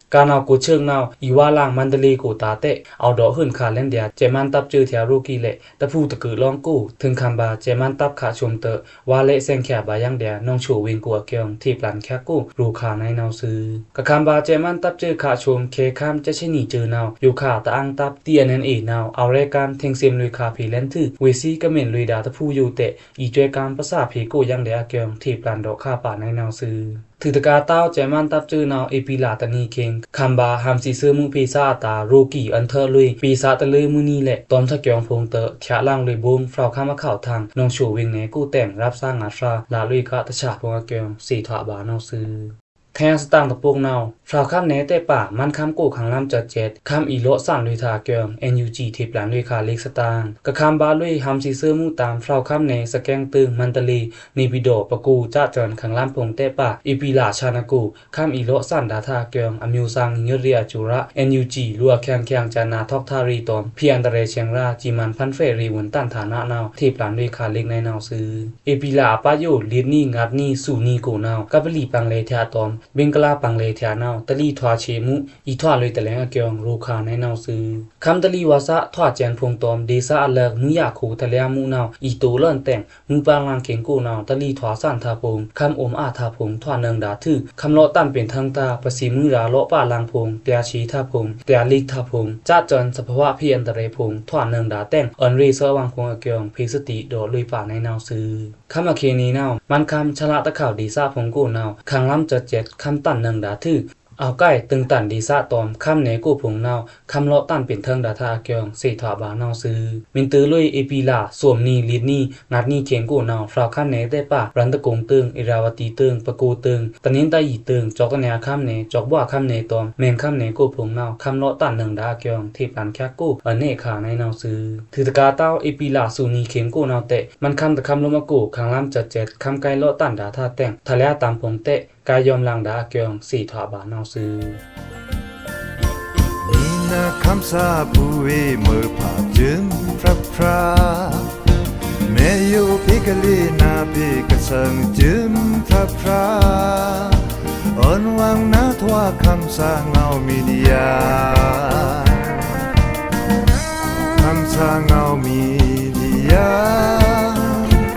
။ ကာနဝ်ꩻကိုတ်ဆိူင်နဝ်ꩻ အီဝါလင်မန္တလေးကိုတာႏတွော့ꩻ အောဝ်ဒေါ့ꩻဟုုန်ခါလဲန်းဒျာႏ စဲ့ꩻမန်းတပ်စၢထျာႏရိုးကီးလဲ့ တဖူတကုလောင်းကို ထိုင်ခမ်းဗာႏစဲ့ꩻမန်းတပ်ခꩻချုမ်တွော့ꩻ ဝါလဲ့သင်ꩻချျာႏဗာႏယင်ဒျာႏ နောင်ချိုဝိင်ကိုအကျိုင် ထေႏပလန်ချက်ကို ရိုခါနွိုင်းနဝ်ꩻသွူ။ ကခမ်းဗာႏစဲ့ မန်းတပ်စွိုခါ ဆွမ် ခဲႏခမ်း ကျားဆံနီ စွိုနဝ်ꩻ ယိုခါတအာင်းတပ် တီႏအဲန်အဲန်အေနဝ်ꩻ အဝ်ႏရဲကမ်း ထေင်ႏသဵင်လွေꩻခါဖေႏလဲဉ်သု ဝေ့ꩻသီး ကမ့ၢ်လွေꩻဒါတဖုယိုတဲး အီႏစွဲကမ်းပသꩻဖေႏ ကိုယင်းဒဲးအကျိုး ထေꩻပလန်ဒေါ့ခါꩻပါနဝ်ꩻ စ့ꩻ ထုးတကာႏတဝ်း ကျားမန်းတပ်စွိုနဝ်ꩻ ဧပြီလတနံၤခင်း ခမ်ႏဗာႏ ဟမ်ႏသီးသွဉ်းမုဖေႏသားအတာႏ ရေꩻကီး အန်ထီးလွေꩻ ပေႏသားတလၢမုနံလဲ့ တွမ်ꩻထကျွင်ꩻဖုံႏတွော့ꩻ ထျꩻလင်လွေꩻဗုံး ဖြောက်ꩻခမ်းအခေါက်ꩻထင် နောင်ꩻဆွောဝ်ꩻဝေင်ꩻနယ်ကို တဲင်ꩻရပ်ꩻသားငါးဖြာ လꩻလွေꩻခါꩻတဆာꩻဖုံႏအကျိုး သေထွာꩻပါနဝ်ꩻ စ့ꩻ ထဲႏစတန်တပုတ်နဝ်ꩻ ဖြောက်ꩻခမ်းနယ်တဲ့ပါ မန်းခမ်းကို ခမ်ႏလမ်းစွိုက်ꩻစွိုက်ꩻ ခမ်းအီႏလော့ꩻသန်လွေꩻသားအကျိုး အန်ယူဂျီ ထေꩻပလန်လွေꩻခါꩻလစ်သတင်ꩻ ကခမ်ႏဗာႏလွေꩻ ဟမ်ႏသီးသွဉ်းမုတမ်ႏ ဖြောက်ꩻခမ်းနယ် စကဲင်းတိုင်ꩻ မန္တလေး နေပြည်တော် ပဲခူး ကျားစွိုင်ꩻ ခမ်ႏလမ်းဖုံႏတဲ့ပါ ဧပြီလဆန်းအကို ခမ်းအီႏလော့ꩻသန်ဒါႏသားအကျိုး အမျိုးသားညီညွတ်ရေးအစိုးရ အန်ယူဂျီ လိုꩻအချက်ချက် ကျားနဝ်ꩻ ထောက်ထားရေးတွမ် ဖေႏအန္တရာယ်ချင်ရာ စီမံဖန်ဖဲ့ꩻရေး ဝန်ထမ်းဌာနနဝ်ꩻ ထေႏပလန်လွေꩻခါꩻလစ်နဝ်ꩻ စ့ꩻ ဧပြီလအပါယို လစ်နံꩻ ငတ်နံ့ သူနံ့ကိုနဝ်ꩻ ကပလီပင်လဲꩻထဲႏတွမ် ဘင်္ဂလားပင်လဲꩻထဲႏနဝ်ꩻ တလီထွာꩻသေမု အီႏထွာꩻလွေꩻတလဲင်အကျိုး ရိုခါနဝ်ꩻ စ့ꩻ ခမ်းတလီဝါသꩻ ထွာꩻစဲန်ဖုံႏတွမ် ဒေႏသားအလၢတ်ꩻ မွိုးယၢခိုတလျားမုနဝ်ꩻ အီႏတိုးလွောန်တဲင် မွိုးပန်းလင်ခင်ကို နဝ်ꩻ တလီထွာꩻသန်သားဖုံႏ ခမ်းအိုမ်အာသားဖုံႏ ထွာꩻနွံဒါႏသွူ ခမ်းလော့ꩻတန်ပင်ထင်သား ပသေမွိုးရာလော့ꩻပါလင်ဖုံႏ တျားသေသားဖုံႏ တျားလစ်သားဖုံႏ ကျားစွိုင်ꩻ သဘာဝဖေႏအန္တရာယ်ဖုံႏ ထွာꩻနွံဒါႏတဲင် အွောန်ရေꩻသွဲဝင်ဖုံႏအကျိုး ဖေႏသတိဒေါ့လွေꩻပါနဝ်ꩻ စ့ꩻ ခမ်းအခေနေနဝ်ꩻ မန်းခမ်း ဆလတခေါက်ဒေႏသားဖုံႏကိုနဝ်ꩻ ခမ်ႏလမ်းစွိုက်ꩻစွိုက်ꩻ ခမ်းတန်နွံဒါႏသွူ အောက်ကိုက် တိုင်တန်ဒေႏသားတွမ် ခမ်းနယ်ကိုဖုံႏနဝ်ꩻ ခမ်းလော့ꩻတန်ပင်ထင်ဒါႏသားအကျိုး သေထွာꩻပါနဝ်ꩻ စ့ꩻ မုန်တိုလွေꩻ ဧပြီလ သွမ်နံ့ လစ်နံ့ ငတ်နံ့ခင်ကိုနဝ်ꩻ ဖြောက်ꩻခမ်းနယ်တဲ့ပါ ရန်ကုန်တိုင်ꩻ ဧရာဝတီတိုင်ꩻ ပဲခူးတိုင်ꩻ တနင်္သာရီတိုင်ꩻ ကျောက်တနယ်ခမ်းနယ် ကျောက်ဘဝခမ်းနယ်တွမ် မင်းခမ်းနယ်ကိုဖုံႏနဝ်ꩻ ခမ်းလော့ꩻတန်နွံဒါႏအကျိုး ထေႏပလန်ချက်ကို အွောန်ရေꩻခါနဝ်ꩻ စ့ꩻ ထုးတကာႏတဝ်း ဧပြီလ သွမ်နံ့ခင်ကိုနဝ်ꩻတဲ့ မန်းခမ်းတခမ်းလော့ꩻမကို ခမ်ႏလမ်းစွိုက်ꩻစွိုက်ꩻ ခမ်းကိုက်လော့ꩻတန်ဒါႏသားတဲင် ထျားလျားတမ်ဖုံႏတဲ့ ကိုက်ယွမ်လင်ဒါႏအကျိုး သေထွာꩻပါနဝ်ꩻ စ့ꩻ နီနခမ်းသားဖုဝေ မွေဖာႏစွိုင်ဖြတ်ဖြတ် မဲယိုဖေႏကလေး နဖေႏကစံစွိုင်ဖြတ်ဖြတ် အွောန်ဝင်နထွာꩻ ခမ်းသားငေါဝ်းမီဒီယာ ခမ်းသားငေါဝ်းမီဒီယာ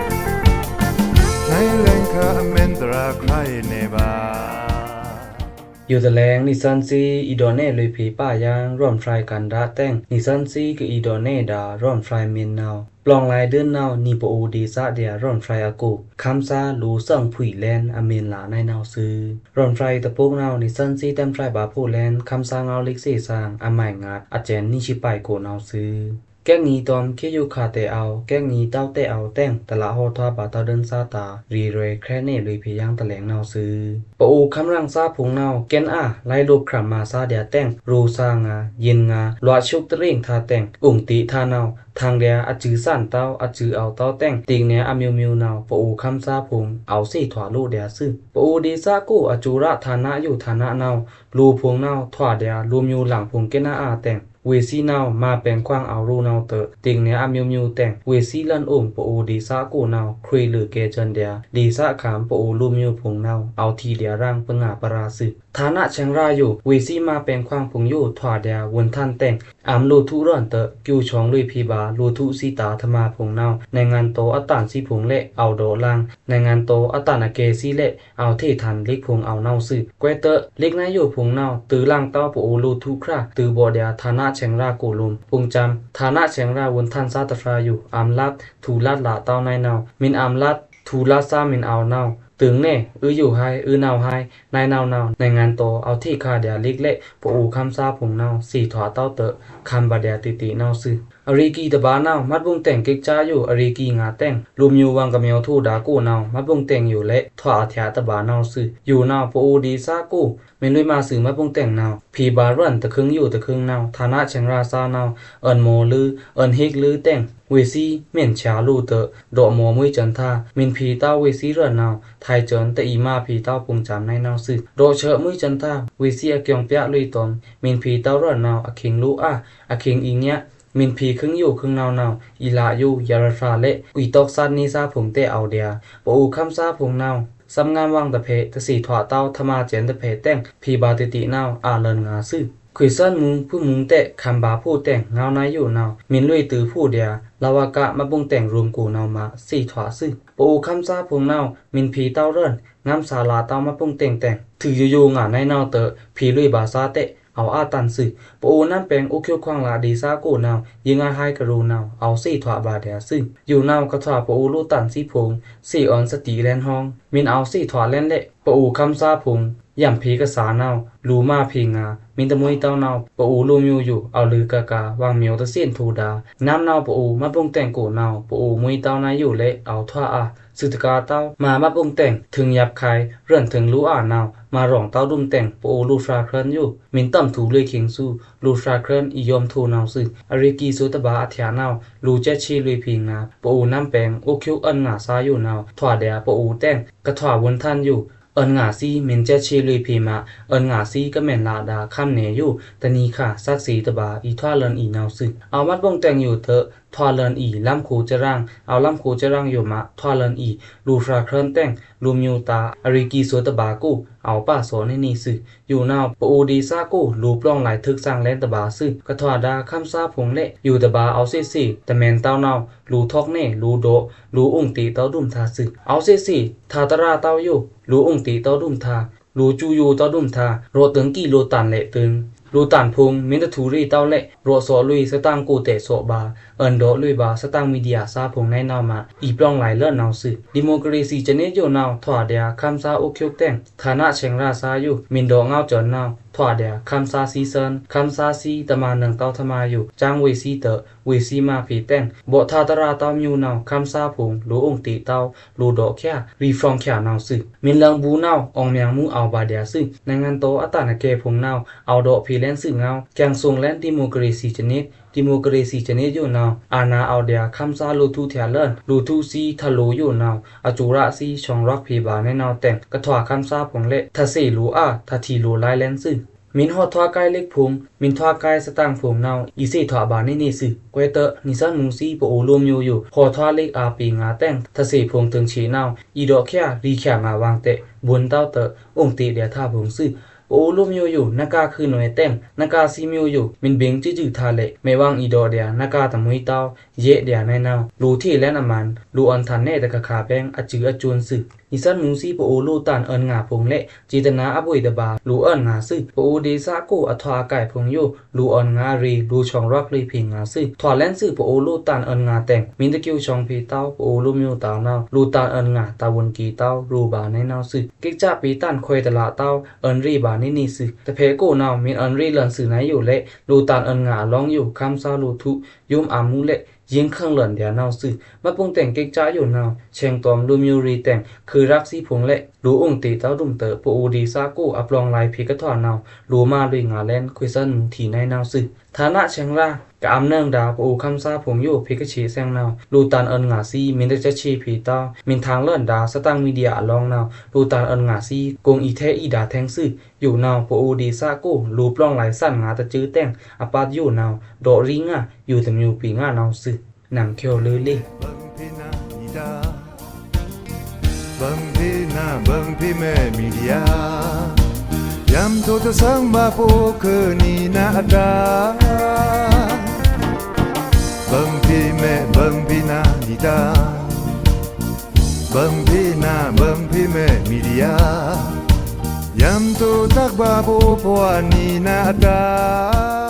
နွေလဲင်ခါ အမဲန်တြး ခရၢၚ်နေဗာႏ ယိုတလဲင် နီသွဉ်းသီး အီဒေါ့နဲလွေꩻဖေႏပါယင်း ရွောန်ဖြိုင်ꩻကန္ဒါတဲင် နီသွဉ်းသီးကအီဒေါ့နဲဒါႏ ရွောန်ဖြိုင်ꩻမင်းနဝ်ꩻ ပလောင်လၢဒုနဝ်ꩻ နီပအိုဒေႏသားဒျာႏ ရွောန်ဖြိုင်ꩻအကို ခမ်းသားလိုꩻသွင်ꩻဖုဲင်လဲန် အမင်းလꩻနဝ်ꩻ စ့ꩻ ရွောန်ဖြိုင်ꩻတပုတ်နဝ်ꩻ နီသွဉ်းသီးတဲမ်းဖြိုင်ꩻဗာႏဖိုꩻလဲန် ခမ်းသားငေါဝ်းလစ်သေသင် အမိုင်ငတ် အကျဲန်နီသိပ်းပိုင်ကိုနဝ်ꩻ စ့ꩻ ကဲကနံတွမ် ခေယိုခါတဲအဝ် ကဲကနံတဝ်းတဲအဝ်တဲင် တလးဟောထွားပါတဝ်းဒုန်သားတာႏ ရေရွဲꩻခြဲးနဲလွေꩻဖေႏယင်းတလဲင်နဝ်ꩻ စ့ꩻ ပအိုခမ်းရင်သားဖုံႏနဝ်ꩻ ကဲန်အာ လိုင်းလုပ်ꩻခြံꩻမာသားဒျာႏတဲင် ရိုသားငါႏ ယဉ်ငါႏ လွတ်ꩻသုပ်းတရင်းသားတဲင် အိုင်တေသားနဝ်ꩻ ထင်ဒျာႏ အစွိုသန်ႏတဝ်း အစွိုအဝ်ႏတဝ်းတဲင် တေကနဲအမျိုးမျိုးနဝ်ꩻ ပအိုခမ်းသားဖုံႏ အဝ်ႏသေထွာꩻလိုဒျာႏသွူ ပအိုဒေႏသားကို အစွိုရဌာနယိုဌာနနဝ်ꩻ လိုꩻဖုံႏနဝ်ꩻ ထွာꩻဒျာႏ လိုꩻမျိုးလင်ဖုံႏကဲန်အာတဲင် ဝေ့ꩻသီးနဝ်ꩻ မၤပဲင်ခွင်ꩻအဝ်ႏရိုနဝ်ꩻတွော့ꩻ တေကနဲအမျိုးမျိုးတဲင် ဝေ့ꩻသီးလန်အိုင် ပအိုဒေႏသားကိုနဝ်ꩻ ခြွေလွေꩻကဲစွန်ဒျာႏ ဒေႏသားခမ် ပအိုလိုꩻမျိုးဖုံႏနဝ်ꩻ အဝ်ႏထီဒျာႏရင်ႏ ပငါꩻပရာꩻသွူ ဌာနချက်ရာယို ဝေ့ꩻသီးမၤပဲင်ခွင်ꩻဖုံႏယို ထွာꩻဒျာႏ ဝုန်ထန်တဲင် အံႏလိုꩻထုရောန်ꩻတွော့ꩻ ကျူဝ်းချွန်လွေꩻဖေႏဗာႏ လိုꩻထုသွီတာႏ ထမꩻဖုံႏနဝ်ꩻ နိုင်ငံတော်အတိုင်ပင်သီးဖုံႏလဲ့ အဝ်ႏဒေါ့ꩻလင် နိုင်ငံတော်အတိုင်ပင်အကဲသီးလဲ့ အဝ်ႏထေထန်ႏလိတ်ဖုံႏအဝ်ႏနဝ်ꩻသွူ ကွဲးတွော့ꩻ လိတ်နဝ်ꩻယိုဖုံႏနဝ်ꩻ တိုဝ်းလင်တဝ်းပအိုလိုꩻထုခြာ တိုဝ်းဗော့ဒျာႏ ဌာနချက်ရာကိုလိုမ် ပုင်ႏစံႏ ဌာနချက်ရာဝုန်ထန်သားတဖြာယို အံႏလတ် ထူꩻလတ်ꩻလꩻတဝ်းနဝ်ꩻ မ့ၢ်အံႏလတ် ထူꩻလတ်သားမ့ၢ်အဝ်ႏနဝ်ꩻ တိုင်နဲ အုယိုဟဲ အုနဝ်းဟဲ နဝ်းနဝ်းနဝ်း နိုင်ငံတော်အဝ်ႏထေခါဒျာႏလိတ်လဲ့ ပအိုခမ်းသားဖုံႏနဝ်ꩻ သေထွာꩻတဝ်းတွော့ꩻ ခမ်ဗာဒျာႏတေ့တေ့နဝ်ꩻသွူ အရေကံတဗာႏနဝ်ꩻ မတ်ဗုံးတဲင်ꩻကိတ်ꩻသားယို အရေကံငါတဲင်ꩻ လိုꩻမျိုးဝင်ꩻကမျိုးထိုဒါကိုနဝ်ꩻ မတ်ဗုံးတဲင်ꩻယိုလဲ့ ထွာꩻအထျာတဗာႏနဝ်ꩻသွူ ယိုနဝ်ꩻ ပအိုဒေႏသားကို မ့ၢ်လွေꩻမာသွူမတ်ဗုံးတဲင်ꩻနဝ်ꩻ ဖေႏဗာႏရွောန်ꩻတခင်းယိုတခင်းနဝ်ꩻ ဌာနချက်ရာသားနဝ်ꩻ အွန်မော်လွေꩻ အွန်ဟိက်လွေꩻတဲင် ဝေ့ꩻသီးမ့ၢ်ချက်လိုꩻတွော့ꩻ ဒေါ့ꩻမော်မွိုင်းစွန်သား မ့ၢ်ဖေႏတဝ်းဝေ့ꩻသီးရွောန်နဝ်ꩻ ထၢႆစွန်တအီမါဖေႏတဝ်းပုင်ႏစံႏနဝ်ꩻသွူ ဒေါ့ꩻချက်မွိုင်းစွန်သား ဝေ့ꩻသီးအကျိုင်ပြလွေꩻတွမ် မ့ၢ်ဖေႏတဝ်းရွောန်နဝ်ꩻ အခိင်လိုအာ အခိင်အီညါ မ့ၢ်ဖေႏခင်းယိုခင်းနဝ်ꩻနဝ်ꩻ အီလာယို ယရဖြာလဲ့ ကွီတော့သတ်နေသားဖုံႏတဲအဝ်ႏဒျာႏ ပအိုခမ်းသားဖုံႏနဝ်ꩻ သမ်ငမ်းဝင်ꩻတဖဲ တသေထွာꩻတဝ်း ထမꩻစဲန်ꩻတဖဲတဲင် ဖေႏဗာႏတေ့တေ့နဝ်ꩻ အလွောန်ငါသွူ ခွေသွဉ်မူႏ ဖုမူႏတဲ့ ခမ်းဗာႏဖို့တဲင် ငေါ်နုဲင်းယိုနဝ်ꩻ မီႏလွေꩻတိုဝ်ႏဖို့ꩻဒျာႏ လဝက မှတ်ပုံတင်ႏ ရွမ်းကို နဝ်ꩻမာ သေထွာႏသွူ။ ပအိုဝ်ႏခမ်းသားဖိုင်ႏနဝ်ꩻ မီႏဖေႏတဝ်းရန် ငမ်းသာႏလးတဝ်း မှတ်ပုံတင်ႏတဲင် ထွူယိုယိုငါႏနုဲင်းနဝ်ꩻ တဖီႏလွေꩻဗာႏသွူတဲ့ အောဝ်ႏအာႏတန်ꩻသွူ။ ပအိုဝ်ႏနမ်းပဲင်ႏ အိုးချွိုက်ခွန်ႏလꩻဒေႏသကု နဝ်ꩻ ယိင်းအါဟဲကရိုနဝ်ꩻ အောဝ်ႏသေထွာႏဗာႏဒျာႏသွူ။ ယိုနဝ်ꩻ ကထွာꩻပအိုဝ်ႏလိုꩻတန်ꩻသွူဖိုင်ႏ သေအွဉ်ႏသတိလဲဉ်ဟွင်ႏ မီႏအောဝ်ႏသေထွာႏလဲဉ်လဲ့ ပအိုဝ်ႏခမ်းသားဖိုင်ႏ ယမ်ꩻဖေႏကသာနဝ်ꩻ လူႏမါဖေႏငါႏ မီႏတမွိုင်းတဝ်းနဝ်ꩻ ပအိုဝ်ႏလိုꩻမျိူႏယို အောဝ်ႏလွေꩻကက ဝင်ꩻမီႏတသ့ၣ်ထိုꩻဒါႏ နမ်းနဝ်ꩻ ပအိုဝ်ႏမှတ်ပုံတင်ႏကို နဝ်ꩻ ပအိုဝ်ႏမွိုင်းတဝ်းနဝ်ꩻယိုလဲ့ အောဝ်ႏထွာႏအာႏ သွူတကာႏတဝ်း မၤမှတ်ပုံတင်ႏ ထိုင်ယပ်ꩻခိုင်ႏ ရွဉ်ထိုင်လိုꩻအာႏနဝ်ꩻ မၤရောင်ႏတဝ်းဒုမ်တဲင် ပအိုဝ်ႏလိုꩻဖြာႏခြွဉ်ယို မီႏတမ်ꩻထူႏလွေꩻခေင်ႏသွူ လိုꩻဖြာႏခြွဉ် အီယွမ်ထိုꩻနဝ်ꩻသွူ။ အရေꩻကီꩻသွေးတဗာႏအထျꩻနဝ်ꩻ လူႏစဲးဆေလွေꩻဖေႏငါႏ ပအိုဝ်ႏနမ်းပဲင်ႏ အိုးချွိုက်အွဉ်ငါႏသွူယိုနဝ်ꩻ ထွာႏဒျာႏပအိုဝ်ႏတဲင် ကထွာႏဝွဉ်ထန်ယို အွဉ်ငါႏသွူ မီႏစဲးဆေလွေꩻဖေႏမး အွဉ်ငါႏသွူကမဲန်ꩻလꩻဒါႏ ခမ်းနယ်ယို တနံၤခါ စက်ꩻသေတဗာႏ အီထွာႏလန်အီႏနဝ်ꩻသွူ။ အောဝ်ႏမှတ်ပုံတင်ႏယိုတဖၣ် ထွာႏလန်အီႏ လမ်းခိုဆရင် အောဝ်ႏလမ်းခိုဆရင်ယိုမး ထွာႏလန်အီႏ လူႏဖြာႏခြွဉ်တဲင် လိုꩻမျိူႏတာႏ အရေꩻကီꩻသွေးတဗာႏကို အောဝ်ႏပာ်သော့ꩻနေနေသွူ။ ယိုနဝ်ꩻ ပအိုဝ်ႏဒေႏသကု လူႏပလောင်ꩻလၢႆးထွိုက်သင်ႏလဲဉ်တဗာႏသွူ ကထွာႏဒါႏခမ်းသားဖိုင်ႏလဲ့ ယိုတဗာႏ အောဝ်ႏသေ့ꩻသေ့ꩻတမန်တဝ်းနဝ်ꩻ လူႏထွောက်နယ် လူႏဒေါ့ꩻ လူႏအိုင်ꩻတေႏတဝ်းဒုမ်ထါသွူ။ အောဝ်ႏသေ့ꩻသေ့ꩻ ထးတရာတဝ်းယို လူႏအိုင်ꩻတေႏတဝ်းဒုမ်ထါ လူႏစူယိုတဝ်းဒုမ်ထါ ရော့ꩻတိုင်ႏကီꩻလိုꩻတန်ꩻလဲ့တိုင်ꩻ လိုꩻတန်ဖိုင်ႏ မီႏတထူႏရေတဝ်းလဲ့ ရော့ꩻသော့ꩻလွေꩻ သတင်ꩻကိုတဲ့သော့ꩻဗာႏ အွဉ်ဒေါ့ꩻလွေꩻဗာႏ သတင်ꩻမီဒီယာႏသွူဖိုင်ႏနုဲင်းနဝ်ꩻမး အီႏပလောင်ꩻလၢႆးလၢတ်ꩻနဝ်ꩻသွူ။ ဒီမိုကရေစီႏစနစ်ယိုနဝ်ꩻ ထွာႏဒျာႏခမ်းသားအိုးချွိုက်တဲင် ဌာနဆိုင်ရာႏသွူယို မီႏဒေါ့ꩻငေါဝ်းစွဉ်နဝ်ꩻ ထွာႏဒျာႏခမ်းသားသွူသွဉ် ခမ်းသားသွူတမန်နုဲင်းတဝ်းထမါယို စန်းဝေစီတဖၣ် ဝေစီမါဖေႏတဲင် ဗော့ꩻထးတရာတဝ်းမျိူးနဝ်ꩻ ခမ်းသားဖိုင်ႏ လူႏအိုင်ꩻတေႏတဝ်း လူႏဒေါ့ꩻချျာ ရီႏဖြွင်ꩻချျာနဝ်ꩻသွူ။ မီႏလင်ဗူႏနဝ်ꩻ အောင်မြတ်မှု အောဝ်ႏဗာႏဒျာႏသွူ နုဲင်းငၢၼ်းတေါအတန်အကဲဖိုင်ႏနဝ်ꩻ အောဝ်ႏဒေါ့ꩻဖေႏလဲဉ်သွူငဝ်း ကျင်ꩻစုံႏလဲဉ်ဒီမိုကရေစီႏစနစ် ဒီမိုကရေစီႏစနစ်ယိုနဝ်ꩻ အာဏာအောဝ်ႏဒျာႏခမ်းသားလူႏထွူထျာလွဉ် လူႏထွူသွူထလိုယိုနဝ်ꩻ အစူရာသွူ ဆောင်ရွက်ဖေႏဗာႏနုဲင်းနဝ်ꩻတဲင် ကထွာႏခမ်းသားဖိုင်ႏလဲ့ ထသေ့လိုꩻအာႏ ထထီလိုꩻလၢင်းလဲဉ်သွူ။ မီႏဟော့ထွားကိုင်ꩻလစ်ဖိုင်ႏ မီႏထွားကိုင်ꩻသတင်ꩻဖိုင်ႏနဝ်ꩻ အီႏသေထွာꩻဗာႏနေနေသွူ။ ကွဲးတ နီသွဉ်မူႏသွူ ပအိုဝ်ႏလိုꩻမျိူးယို ဟော့ထွားလစ်အာႏပေငါႏတဲင် ထသေ့ဖိုင်ႏထိုင်ဆေနဝ်ꩻ အီႏဒေါ့ꩻချျာ ရီႏချျာငါႏဝင်ႏတဲ့ ဗွိုန်တဝ်းတ အိုင်ꩻတေႏဒျာႏထါဖိုင်ႏသွူ။ ပအိုဝ်ႏလိုꩻမျိူးယို နွံက်ꩻကာꩻခုနွယ်တဲင် နွံက်ꩻကာꩻသွူမျိူးယို မီႏဗိုင်ႏစွူစွူထါလဲ့ မီႏဝင်ႏအီႏဒေါ့ꩻဒျာႏ နွံက်ꩻကာꩻတမွိုင်းတဝ်း ယဲဒျာႏနုဲင်းနဝ်ꩻ လူႏထေ့လဲဉ်အမန် လူႏအွဉ်ထန်နယ်တကခါဖဲင် အစွူအစွူသွူ။ နီသွဉ်မူႏသွူ ပအိုဝ်ႏလိုꩻတန်အွဉ်ငါႏဖိုင်ႏလဲ့ စေတနာအဘွေတဗာႏ လူႏအွဉ်ငါႏသွူ။ ပအိုဝ်ႏဒေႏသကု အထွာႏအကိုင်ဖိုင်ႏယို လူႏအွဉ်ငါႏရေ လူႏဆောင်ရွက်လွေꩻဖေႏငါႏသွူ။ ထွာႏလဲဉ်သွူ ပအိုဝ်ႏလိုꩻတန်အွဉ်ငါႏတဲင် မီႏတကျိုးဆောင်ဖေႏတဝ်း ပအိုဝ်ႏလိုꩻမျိူးတဝ်းနဝ်ꩻ လူႏတန်အွဉ်ငါႏ တာဝန်ခံတဝ်း လူႏဗာႏနုဲင်းနဝ်ꩻသွူ ကိတ်စပ်ပေတန်ခွဲတလးတဝ်း အွဉ်ရေဗာႏနေနေသွူ။ တဖဲကိုနဝ်ꩻ မီႏအွဉ်ရေလွဉ်သွူနဝ်ꩻယိုလဲ့ လူႏတန်အွဉ်ငါႏအလောင်းယို ခမ်းသားလူႏထွူ ယုမ်အမူႏလဲ့ ယိဉ်ခင်းလွဉ်ဒျာႏနဝ်ꩻသွူ။ မတ်ပုံတင်ကိတ်စပ်ယိုနဝ်ꩻ ဆဲင်တွမ်လိုꩻမျိူးရေတဲင် ခုးရပ်သွူဖိုင်ႏလဲ့ လူႏအိုင်ꩻတေႏတဝ်းဒုမ်တ ပအိုဝ်ႏဒေႏသကု အပလောင်ꩻလၢႆးဖေႏကထွာႏနဝ်ꩻ လူႏမါလွေꩻငါႏလဲဉ် ခွေသွဉ်မူႏထီနုဲင်းနဝ်ꩻသွူ။ ဌာနဆိုင်ရာႏ ကအမနုဲင်းဒၣ် ပအိုဝ်ႏခမ်းသားဖိုင်ႏယို ဖေႏကဆေသင်နဝ်ꩻ လူႏတန်အွဉ်ငါႏသွူ မီႏတစဲးဆေဖေႏတဝ်း မီႏထင်လွဉ်ဒၣ် သတင်ꩻမီဒီယာႏအလောင်းနဝ်ꩻ လူႏတန်အွဉ်ငါႏသွူ ကုင်ꩻအီႏထဲအီႏဒၣ်ထဲင်သွူ ယိုနဝ်ꩻ ပအိုဝ်ႏဒေႏသကု လူႏပလောင်ꩻလၢႆးသွူငါႏတစွူတဲင် အပတ်ယိုနဝ်ꩻ ဒေါ့ꩻရီငါႏ ယိုꩻတမျိူးပေငါႏနဝ်ꩻသွူ နင်ႏချော်လွေးလေး ဘင်ႏဖေႏနၤ ဘင်ႏဖေႏမဲ မီဒီယာႏ ယံႏထိုꩻတသင်ႏဗာႏပအိုဝ်ႏခုနံနာအတာႏ ဘင်ႏဖေႏမဲ ဘင်ႏဖေႏနၤ နီဒါ ဘင်ႏဖေႏနၤ ဘင်ႏဖေႏမဲ မီဒီယာႏ ယံႏထိုꩻတၢၵ်ႇဗာႏပအိုဝ်ႏပှၤနံနာအတာႏ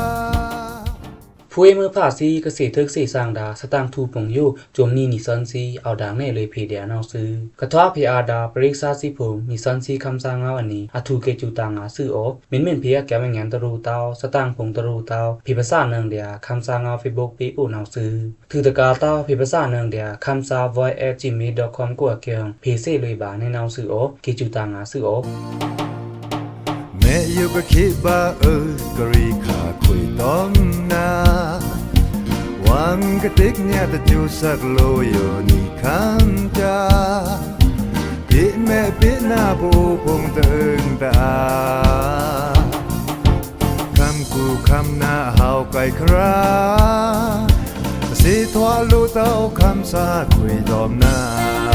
ဖူးဝေးမွဲဖးသွူ ကသ့ꩻထုးကသ့ꩻသင်ႏဒၣ် သတင်ꩻထူဖိုင်ႏယို စွမ်နံနီသွဉ်သွူ အောဝ်ႏဒါႏနယ်လွေꩻဖေႏဒျာႏနဝ်ꩻသွူ။ ကထွာႏဖေႏအာဒါႏ ပရိက္ခာႏသွူဖိုင်ႏ နီသွဉ်သွူခမ်းသားငဝ်းအနံၤ အထူးကဲꩻဆူတၢင်ꩻငါႏသွူအိုပ် မီႏမီႏဖေႏအကဲမငဲတရူတဝ်း သတင်ꩻဖိုင်ႏတရူတဝ်း ဖေႏပသနုဲင်းဒျာႏ ခမ်းသားငဝ်းဖေႏဘုတ်ဖေႏအိုပ်နဝ်ꩻသွူ။ ထုးတကါတဝ်း ဖေႏပသနုဲင်းဒျာႏ ခမ်းသား voice at gmail dot com ကိုအကဲ ဖေႏသေလွေꩻဗာႏနုဲင်းနဝ်ꩻသွူအိုပ် ကဲꩻဆူတၢင်ꩻငါႏသွူအိုပ် မဲယုကခေဗာအု ကရီခခွေတွမ်နၤ ဝံကတိကညးတကျိုးသကလိုယိုနံခမ်းကၠၢ ပေ့မဲပေ့နၤပအိုဝ်ဖိုင်ႏတအုံတအာ ခမ်းကူခမ်းနၤဟဝ်ကၢၢ်ခရာ သသေထွားလိုꩻတဝ်းခမ်းသားခွေတွမ်နၤ